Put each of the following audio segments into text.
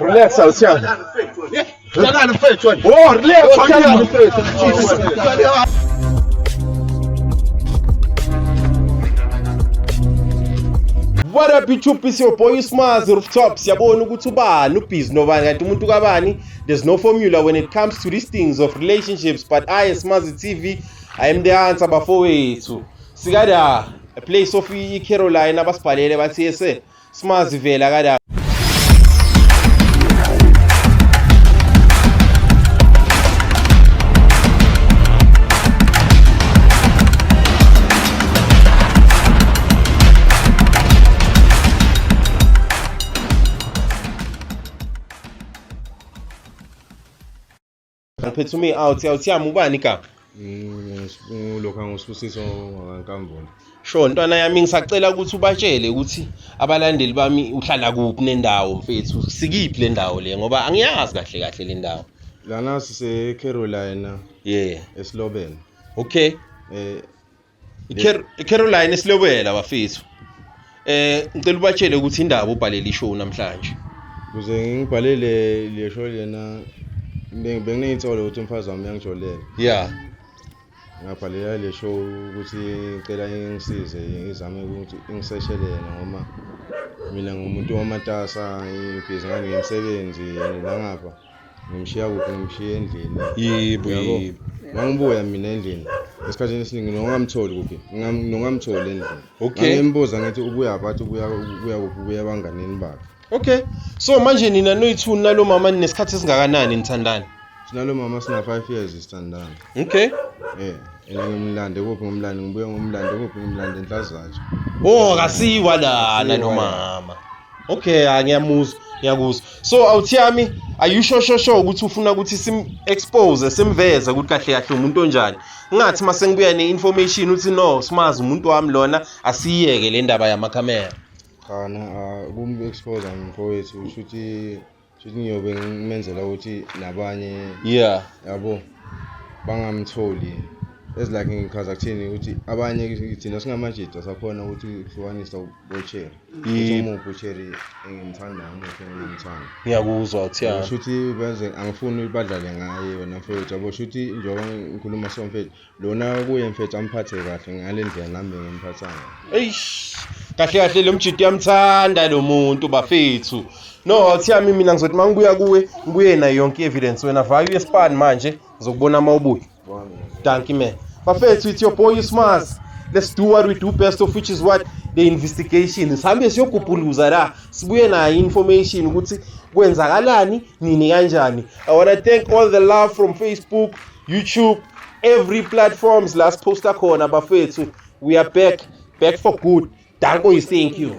Relax awuthiyami. Hlalani mfethu wena. Oh, relax Hlalani awuthiyami. mfethu. What up YouTube, it's your boy Smazi Rooftop. Siyabona ukuthi ubani ubhizi nobani kanti umuntu kabani. There's no formula when it comes to these things of relationships, but I Smazi TV, I am the answer bafowethu. Sikada a place of iCaroline abasibhalele bathi yese Smazi vela kada. Ngiphethe ume out awuthiyami ubani igama? Lokhu angusibusiso ngakaNkambule. Sure ntwana yami ngisacela ukuthi ubatshele ukuthi abalandeli bami uhlala kuphi nendawo mfethu sikiphi le ndawo le ngoba angiyazi kahle kahle le ndawo. Lana sise Carolina Yeah. eSilobela. Okay. Eh ICaroline esilobela bafethu. Ngicela ubatshele ukuthi indaba ubhalele ishow namhlanje. Kuze ngibhalele le show lena benginey'nsolo ukuthi umfazi wami uyangijolela. Yeah. Ngabhalela le show ukuthi ngicela ingisize ngizame ukuthi ingiseshele yena ngoba mina ngumuntu wamatasa ngibhizi ngani ngemisebenzi and nangapha ngimshiya kuphi ngimshiya endlini. Yebo Yabo. yebo. Mangibuya mina endlini esikhathini esiningi nongamtholi kuphi nongamtholi endlini. Okay. Ngimbuza ngithi ubuya phi athi ubuya kuphi ubuya abanganini bakhe. Okay. So manje nina noyi-two nalo mama ninesikhathi esingakanani nithandana? Sinalo mama sina 5 years sithandana. Okay. Eh, ena ngimlande kuphi ngimlande ngibuye ngimlande kuphi ngimlande enhlazatshe. Oh akasiwa lana lo Akasiwa. mama. Okay, ah, ngiyamuzwa, ngiyakuzwa. So awuthiyami, are you sure sure sure ukuthi ufuna ukuthi sim expose simveze ukuthi kahle kahle umuntu onjani? Ngathi mase ngibuya ne-information uthi no, simazi umuntu wami lona asiyeke le ndaba yamakhamera. Cha na kum expose mfowethu usho ukuthi ngiyobe ngimenzela ukuthi nabanye Yeah. yabo bangamtholi. As like ngichaza kuthini ukuthi abanye thina singamajida sakhona ukuthi kuhlukanisa bocherry. Ukuthi Yebo. umuphi ucherry engimthandayo umuphi engingamthandi. Ngiyakuzwa awuthiyami. Kusho ukuthi benze angifuni ukuthi badlale ngaye wena mfowethu yabo sho ukuthi njengoba ngikhuluma so mfethu lona kuye mfethu amphathe kahle ngale ndlela nami bengimphatha ngayo. Eish. Kahle kahle lo mjidi uyamthanda lo muntu bafethu. No, awuthiyami mina ngizothi mangibuya kuwe, ngibuye nayo yonke evidence wena vaya uye span manje, ngizokubona mawubuya. Thank you, man. Bafethu, it's your boy Smazi. Let's do what we do best of which is what the investigation. Sihambe siyogubhuluza la, sibuye nayo information ukuthi kwenzakalani nini kanjani. I want to thank all the love from Facebook, YouTube, every platforms last poster khona bafethu. We are back, back for good. Danko, thank you.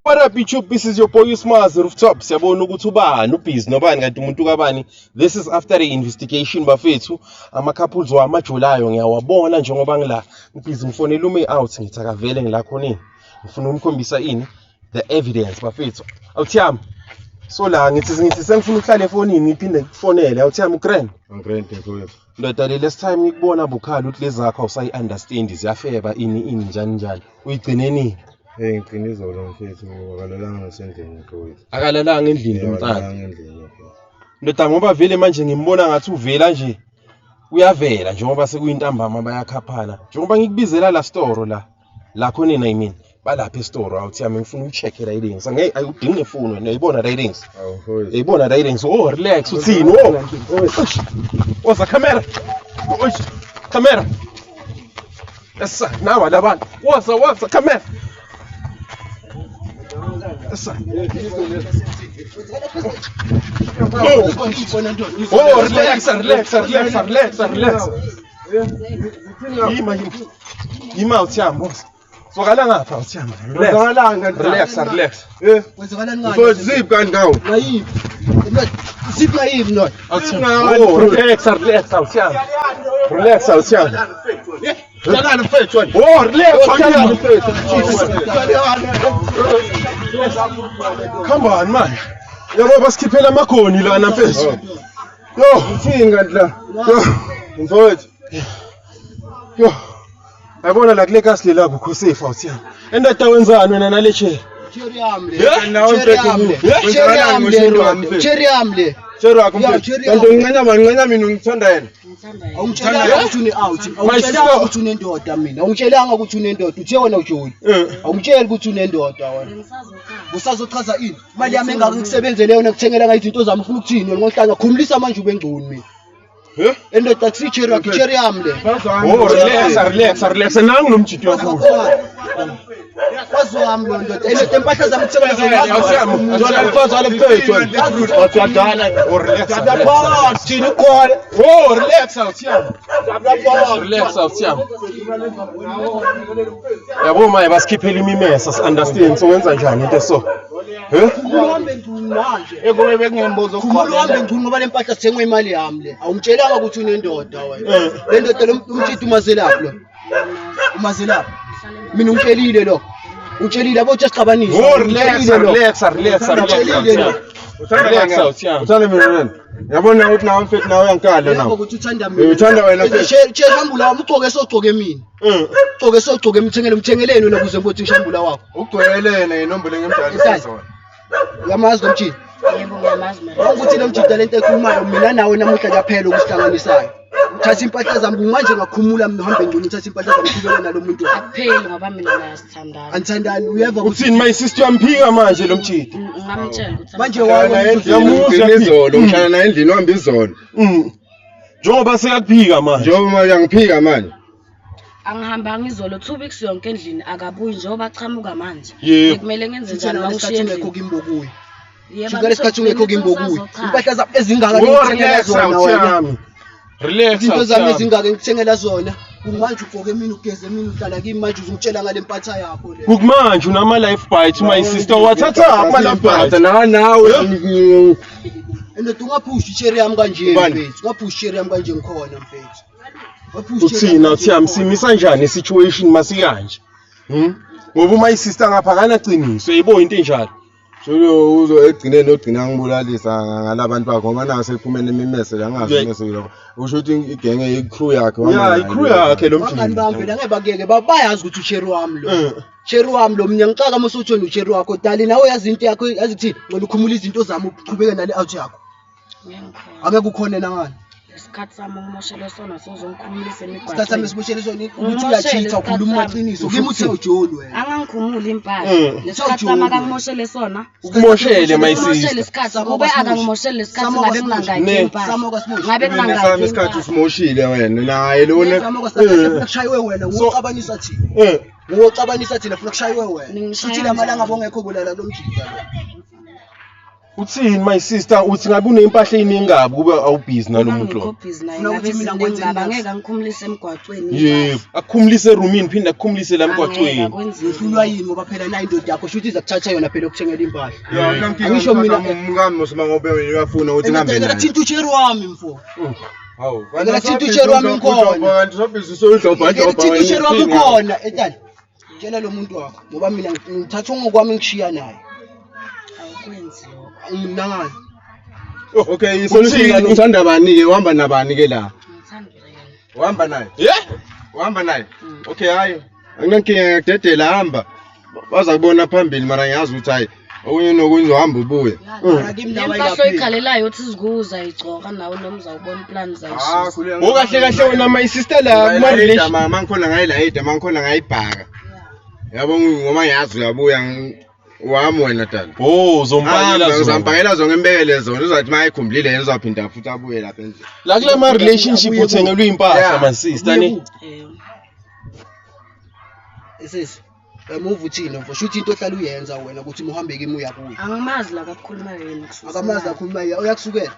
What up YouTube, this is your boy Smazi Rooftop. Siyabona ukuthi ubani ubhizi nobani kanti umuntu kabani. This is after the investigation bafethu. Ama couples wamajolayo ngiyawabona njengoba ngila. Ngibhizi ngifonela ume out ngithi akavele ngila khoneni. Ngifuna ukumkhombisa ini the evidence bafethu. Awuthiyami. So la ngithi sengifuna ukuhlala efonini ngiphinde ngikufonele. Awuthiyami ugrand. Angigrand mfowethu. Ndoda le last time ngikubona bukhala ukuthi lezi zakho awusayi understand ziyafeba ini ini njani njani. Uyigcine nini? Hey ngigcine izolo mfethu akalalanga nasendlini mfowethu. Akalalanga endlini lo mntana. Akalalanga endlini mfowethu. Ndoda ngoba vele manje ngimbona ngathi uvela nje uyavela njengoba sekuyintambama bayakhaphana njengoba ngikubizela la store la la khona I mean balapha esitoro awuthi yami ngifuna ucheck la ratings angeke ayudingi nefoni wena uyayibona ratings Awu mfowethu. uyayibona ratings oh relax uthini oh oza camera oy camera esa nawa labantu woza woza camera esa Oh, relax, relax, relax, relax, relax. Yima yima. Yima awuthiyami boss. Zwakala ngapha awuthiyami. Relax. Relax, relax. Eh. Kwenzakalani ngani? Mfowethu ziphi kanti ngawo? Ngayiphi? Ziphi ngayiphi ndoda? Awuthiyami. Oh, relax, relax awuthiyami. Relax awuthiyami. Hlalani mfethu wena. Oh, relax awuthiyami. Come on man. Yabo basikhiphela amagoni lana mfethu. Yo, Uthini kanti la? yo, Mfowethu. yo. Yabona la kule kasi lela kukho safe awuthiyami. Endoda wenzani wena nale chair? Cherry yami le. Yeah? Nawe Cherry mfethu. yami le. Cherry yami le ndoda. Cherry yami le. Cherry wakho Yeah, mfethu. cherry Kanti yami. ungincenya bani? Ngincenya mina ngithanda yena. Ngithanda yena. Awungitshelanga ukuthi une-out. My Awungitshelanga sister. ukuthi unendoda mina. Awungitshelanga ukuthi unendoda. Uthe wena ujoli. Eh. Awungitsheli ukuthi unendoda wena. Bengisazokhanga. Usazochaza ini? Imali yami engaka ngikusebenzele yona kuthengela ngayo izinto zami ufuna ukuthini wena ngohlanya khumulisa manje ube ngcono mina. Eh? Endoda akusiyi cherry wakho, cherry yami le. Oh, relax, relax, relax. Nangu lo mjidi wakho. Kwazi wami lo ndoda. Endoda impahla zami kuthengela zona. Awuthiyami. Mntwana mfazi wale mfethu wena. Wathi uyadala. Oh, relax. Phakathi thina ukhona. Oh, relax awuthiyami. Relax awuthiyami. Yabo maye basikhiphela imimesa si understand so wenza njani into so. Eh? Khumula uhambe ngcunu manje. Ekube bekungembuzo Khumula uhambe ngcunu ngoba le mpahla sithengwe imali yami le. Awungitshelanga ukuthi unendoda wena. Eh. Le ndoda lo umtshiti umazelaphi lo? Umazelaphi? Mina ungitshelile lo. Ungitshelile yabo uthi asixabanise. Oh, relax, Ungitshelile lo. relax, relax, Ungitshelile lo. relax. Relax awuthiyami. Uthanda mina wena. Yabona ukuthi nawe mfethu nawe uyangikala Yebo nawe. ukuthi uthanda Eh, uthanda wena mfethu. Che shambula wami ugcoke sogcoke mina. Eh. Ugcoke sogcoke mthengele mthengeleni wena kuze ngibothi ngishambula wakho. Ugcwele yena inombolo engimdala Uthanda. izolo. Uyamazi lo mtshiti. Yebo ngiyamazi mina. Ukuthi lo mjida lento ekhulumayo mina nawe namuhla kuyaphela okusihlanganisayo. Uthatha impahla zami kumanje ngakhumula mina uhambe ngcono uthatha impahla zami uqhubeke nalo muntu wakho. Akupheli ngoba mina naye sithandana. Anithandani uyeva ukuthi Uthini my sister uyamphika manje lo mjidi? Ngamtshela ukuthi manje Ngihlala wawe naye endlini Uyamuzwa ugcina phika. izolo, ngihlala naye endlini uhamba izolo. Mm. Njengoba sekakuphika manje. Njengoba manje uyangiphika manje. Angihambanga izolo 2 weeks yonke endlini akabuyi njengoba achamuka manje. Yebo. Bekumele ngenze njani Ngitshela mangishiya ngesikhathi ungekho endlini? kimi bokuya. Yebo, Shuka lesikhathi ungekho kimi bokuya. ngisazochaza. Impahla zami ezingaka Oh, ngikuthengela relax zona wena. awuthiyami. Relax Izinto zami awuthiyami. ezingaka ngikuthengela zona. Kumanje ugqoke mina ugeze mina uhlala kimi manje uzongitshela ngale mpatha yakho le. Kukumanje unama life bites my sister wathatha ama life bites. Na nawe. Endoda ungaphushi icherry yami kanje Ubani? mfethu. Ungaphushi icherry yami kanje ngikhona mfethu. Ungaphushi icherry Uthini yami kanje awuthiyami ngikhona. simisa njani situation masikanje? Hmm? Ngoba uma sister ngapha akanaqiniso yebo into enjalo. Shulo uzo egcineni ogcina ngibulalisa ngalabantu bakho ngoba nawe sekuphumene imimese la ngazi Yeah. imimese lokho. Usho ukuthi igenge i-crew yakhe uhamba Yeah, nayo. i-crew yakhe lo Bangani mjidi. bami vele angeke bakuyeke bayazi ukuthi ucherry wami lo. Eh. Cherry wami lo mina ngixaka uma usuthi wena ucherry wakho dali nawe yazi into yakho yazi kuthini ngicela ukhumula izinto zami uqhubeke nale out yakho. Ngeke ngikhone. Angeke ukhone nangani. Isikhathi sami ngimoshele sona sozongikhumulisa Isikhathi sami emigwaqweni. esiboshele sona ukuthi Ngimoshele uyachitha isikhathi ukhuluma sami. amaqiniso kimi uthe ujoli wena. Angangikhumuli impahla. Mm. Lesikhathi sami akangimoshele sona. Ukumoshele my Ngimoshele sister. isikhathi Samo kube kwasimushi. akangimoshele isikhathi Samo ngabe kwasimushi. ngingangayikho Ne. impahla. Samo kwasimushi. Ngabe Mina sami ngingangayikho isikhathi impahla. usimoshile wena naye lona. Samo kwasimushi funa kushaywe wena ngoxabanisa thina. Eh. Ngoxabanisa thina funa kushaywe wena. Ningishaya Futhi lamalanga njani? bongekho kulala lo mjida lo. Uthini my sister uthi ngabe unempahla eyiningi kabi kube awubhizi nalo Uma muntu ngikho lo. busy naye Funa ngabe ukuthi mina ngikwenzeni izinto next? angeke angikhumulise emgwaqweni. Yebo, akukhumulise erumini phinde akukhumulise la Angeke emgwaqweni. akwenziwe. Uhlulwa yini ngoba phela nayo indoda yakho shuthi iza kuthatha yona phela ukuthengela impahla. Yeah, Angisho mina- umkami musima ngoba uyafuna ukuthi ngihambe Ngicela naye. thinta ucheri wami mfo. Hawu, Ngicela thinta ucheri wami ngikhona. Kanti sobhizi sowudlobha Ngicela dlobha thinta ucheri wami wena. ukhona etani. Tshela lo muntu wakho ngoba mina ngithatha ngokwami ngishiya naye. Awukwenzi lokho. Nangani? Okay, isolution uthanda bani ke? Uhamba nabani ke la? Ngithanda yena. Uhamba naye. Yeah? Uhamba naye. Okay, hayi. Anginankinga ngiyakudedela hamba. Baza kubona phambili mara ngiyazi ukuthi hayi okunye nokunye uzohamba ubuye. Mara kimi Le nawe mpahla ayilapheki. oyikhalelayo uthi zikuza igcoka nawe noma uzawubona iplani Ah, zayishisa. khuleka. Okahle kahle wena my sister la kuma relation. Mangikhona ngayilayida, mangikhona ngayibhaka. Yabo ngoba ngiyazi uyabuya wami wena dala. Oh, uzompakela zona. Uzompakela zona ngembekele zona uzathi uma ekhumbulile yena uzaphinda futhi abuye lapha endlini. La kule ma relationship uthengelwe impahla Yeah. my sister ne. Eh, Sisi. Yamuva uthini mfo? Shuthi into ohlala uyenza wena ukuthi uhambe kimi uya kuye. Angimazi la kakukhuluma yena kususa. Akamazi akhuluma yena uyakusukela.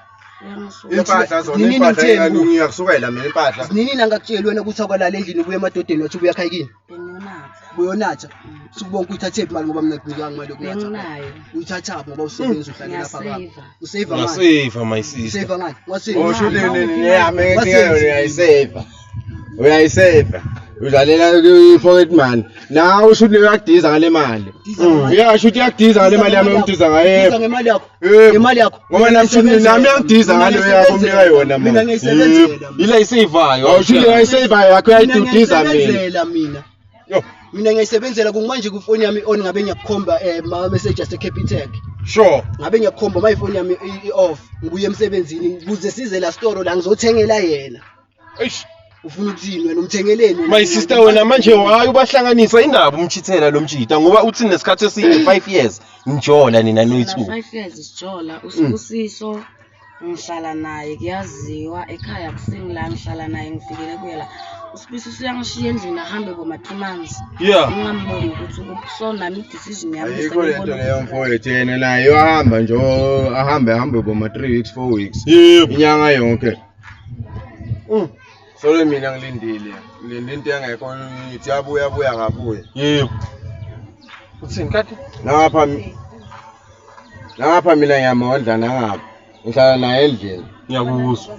Uyangisusa. Impahla zona Nini impahla nitheni engalungi ngiyakusukela mina impahla. Nini nangakutsheli wena ukuthi akwalala endlini ubuye emadodeni wathi ubuya khaya kini? Bengiyonatha. Buyonatha. Sukubonke uyithathephi imali ngoba mina ngikunikanga imali yokunatha. Benginayo. Uyithathaphi ngoba usebenza uhlale lapha kwami. Ngiyaseva. Useva ngani? Ngaseva my sister. Useva ngani? Waseva. Oh shuthi neyami Wasenza. engiyona uyayiseva. Uyayiseva. Udlalela i-pocket money. Nawe ushuthi uyakudiza ngale mali. Yeah, shuthi uyakudiza ngale mali yami umdiza ngayo. Diza ngemali yakho. Yebo. Ngemali yakho. Ngoba nami shuthi nami uyangidiza ngalo yakho umnika yona Mina mama. ngiyisebenzela. mina. Ila isevayo. Awu shuthi uyayisevayo yakho Mina uyayidudiza mina. ngiyisebenzela mina. Yo. Mina ngiyisebenzela kumanje kufoni yami on ngabe ngiyakukhomba ma message ase Capitec. Sure. Ngabe ngiyakukhomba my phone yami i-off ngibuye emsebenzini kuze size la store la ngizothengela yena. Eish. Ufuna ukuthini wena umthengeleni wena? My sister wena manje wayi ubahlanganisa indaba umchithela lo mjita ngoba uthi nesikhathi eside 5 years nijola nina Mina noyi-two. 5 years sijola uSibusiso ngihlala naye kuyaziwa ekhaya kusingila ngihlala naye ngifikele kuye la. uSibusiso uyangishiya endlini ahambe boma 2 months. Yeah. Ngingamboni ukuthi ukuphi so nami i-decision yami Ayikho lento sengibona leyo ukuthi mfowethu yena naye uyahamba nje ahambe ahambe boma 3 weeks 4 weeks. Yebo. Inyanga yonke. Solo mina ngilindile. Ngilinde into engekho ngithi yabuya buya ngabuya. Yebo. Uthini kade? Nangapha nangapha mina ngiyamondla nangapha. Ngihlala naye endlini. Ngiyakuzwa.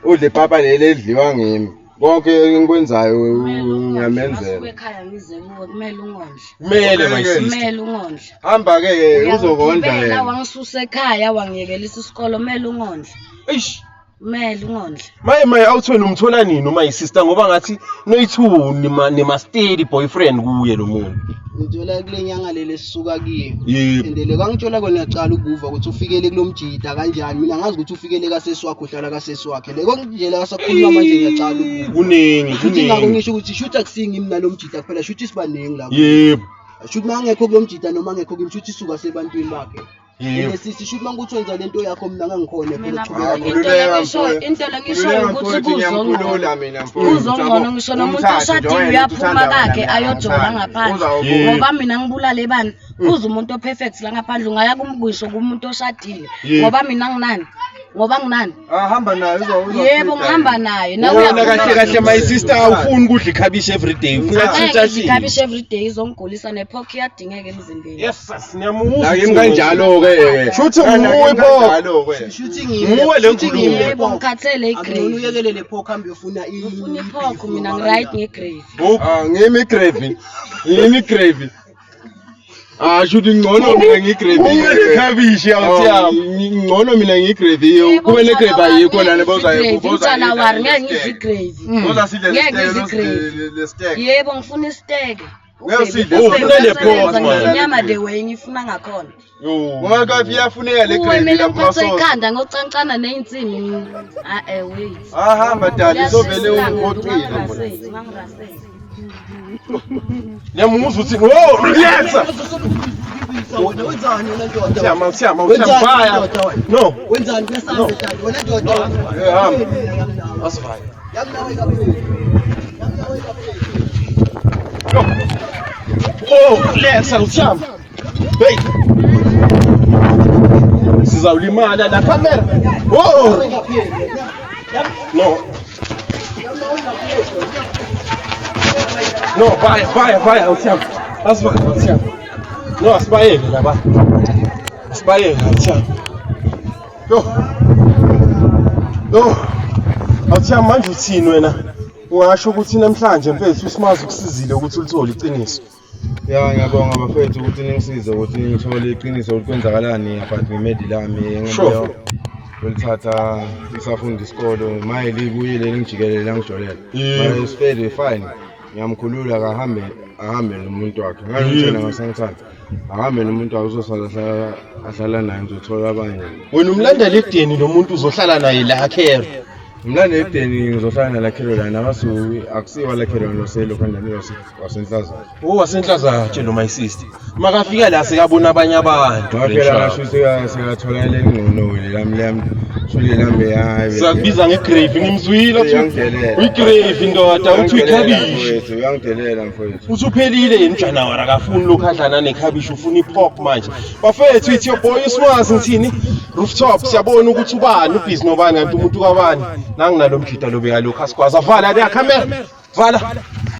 Udla ipapa leli edliwa ngimi. Konke engikwenzayo Kumele ungondle, ngiyamenzela. masuke ekhaya ngize kuwe kumele ungondle. Kumele my sister. Kumele ungondle. Hamba ke uzokondla Uyangigibela yena. wangisusa ekhaya wangiyekelisa isikolo kumele ungondle. Eish. Kumele ungondle. Maye maye awuthweni umthola nini uma sister ngoba ngathi noyi-two nima nima steady boyfriend kuye lo muntu. Ngithola kule nyanga leli esisuka kiyo. Yebo. And le kangitshela kona ngiyacala ukuva ukuthi ufikele kulo mjida kanjani. Mina ngazi ukuthi ufikele kasesi wakhe uhlala kasesi wakhe. Le konjela kasakhuluma manje ngiyacala ukuva. Kuningi Futhi ingakho kuningi. ngisho ukuthi shuthi akusingi mina lo mjida kuphela shuthi sibaningi lapho. Yebo. Shuthi mangekho kulo mjida noma ngekho kimi shuthi suka sebantwini bakhe. Yebo. And sisi shuthi mangukuthi wenza lento yakho mina ngangikhona phela Mina qhubeka. into Khululeka lengisho into lengishoyo Khululeka ukuthi mfowethu, kuzongcono. ngiyamkhulula mina mfowethu. Kuzongcono ngisho nomuntu Umthathe oshadile nje wena, uyaphuma uthanda wena, kakhe mina ayojola angithandi. ngaphandle. Uzawubuya. Yebo. Ngoba mina ngibulale bani? Kuze umuntu operfect la ngaphandle ungaya kumngisho kumuntu oshadile. Yebo. Ngoba mina nginani? Ngoba nginani? Ahamba naye Yebo ngihamba naye. Nawe Wena uyaphuma kahle kahle my sister awufuni ukudla ikhabishi every day ufuna Angeke tshintsha ngidle ikhabishi every day izongigulisa nepork iyadingeka emzimbeni. Yes, siniyamuzwa. Nakimi kanjalo ke. Shuthi nguwe pho. Kanjalo ke. Shuthi Nguwe le shuthi nkulumo. ngimi le Yebo pork. ngikhathele Akungcono igravy. uyekele le pork hambe uyofuna Ngifuna ipork mina ngiright ngegravy. Ah ngimi gravy. Ngimi gravy. Ah shuthi ngcono mina ngigravy. Nguwe ikhabishi awuthiyami. Ngcono mina ngigravy. Kube ne gravy ayikho lana boza Umjalawari ngeke ngidle igravy. Boza sidle Ngeke ngidle igravy. le steak. Yebo ngifuna isiteke. Ngeke usidle Oh, ufuna le pork, man. Inyama the way ngifuna ngakhona. Yo. Ngoba kafi iyafuneka le Kuwe gravy mina lapho ngiphathwe masosa. ikhanda ngocancana ney'nsimi. Ah eh wait. Ahamba dali sovele uqoqile. Ungangiraseli, ungangiraseli. Ngiyamuzwa uthi oh relax. Wena wenzani wena ndoda? Thiyama thiyama Wenzani uthiyama ndoda wena? No. Wenzani kuyasambe dali wena ndoda? Eh, hamba. Asivaya. Yamnawe kapheli. Yamnawe kapheli. Oh, relax awuthiyama. Hey. Sizawulimala la camera. Oh. No. No, baya baya baya awuthiyama. Asivaya awuthiyama. No, asibayeke laba. Asibayeke awuthiyama. Yo. Yo. Awuthiyama manje uthini wena? Ungasho ukuthi namhlanje mfethu usimazi ukusizile ukuthi ulithole iqiniso. Ya ngiyabonga bafethu ukuthi ningisize ukuthi ngithole iqiniso ukuthi kwenzakalani about ngemedi lami Sure. Ngolithatha ngisafunda isikolo maye libuyile lingijikelele langijolela. Yebo. Maye sifele fine. Ngiyamkhulula kahambe ahambe nomuntu wakhe. Ngangitshela ngasangithanda. Ahambe nomuntu wakhe uzosala ahlala naye ngizothola abanye. Wena umlandela ekudeni lo muntu uzohlala naye la khero. Mlande ebudeni ngizohlala nalakhelwane abasuki akusiwa lakhelwane loselokhandani wasenhlazana. Oh wasenhlazatshe lo my sister. Makafika la sekabona abanye abantu. Ngaphela ngasho sikathola lengcono lelami lami shule lami hayi. Siyakubiza ngegrave ngimzwile uthi Uyangidelela. uyigrave ndoda uthi uyikhabishi. Mfowethu, uyangidelela mfowethu. Usuphelile yena uJanuary akafuni lokhu adlana nekhabishi ufuna i-pop manje. Bafethu it's your boy uSwazi ngithini? Rooftop siyabona ukuthi ubani ubhizi nobani kanti umuntu kabani. Nanginalo mjida lo beka lokhu asigwaza vala le camera. Vala.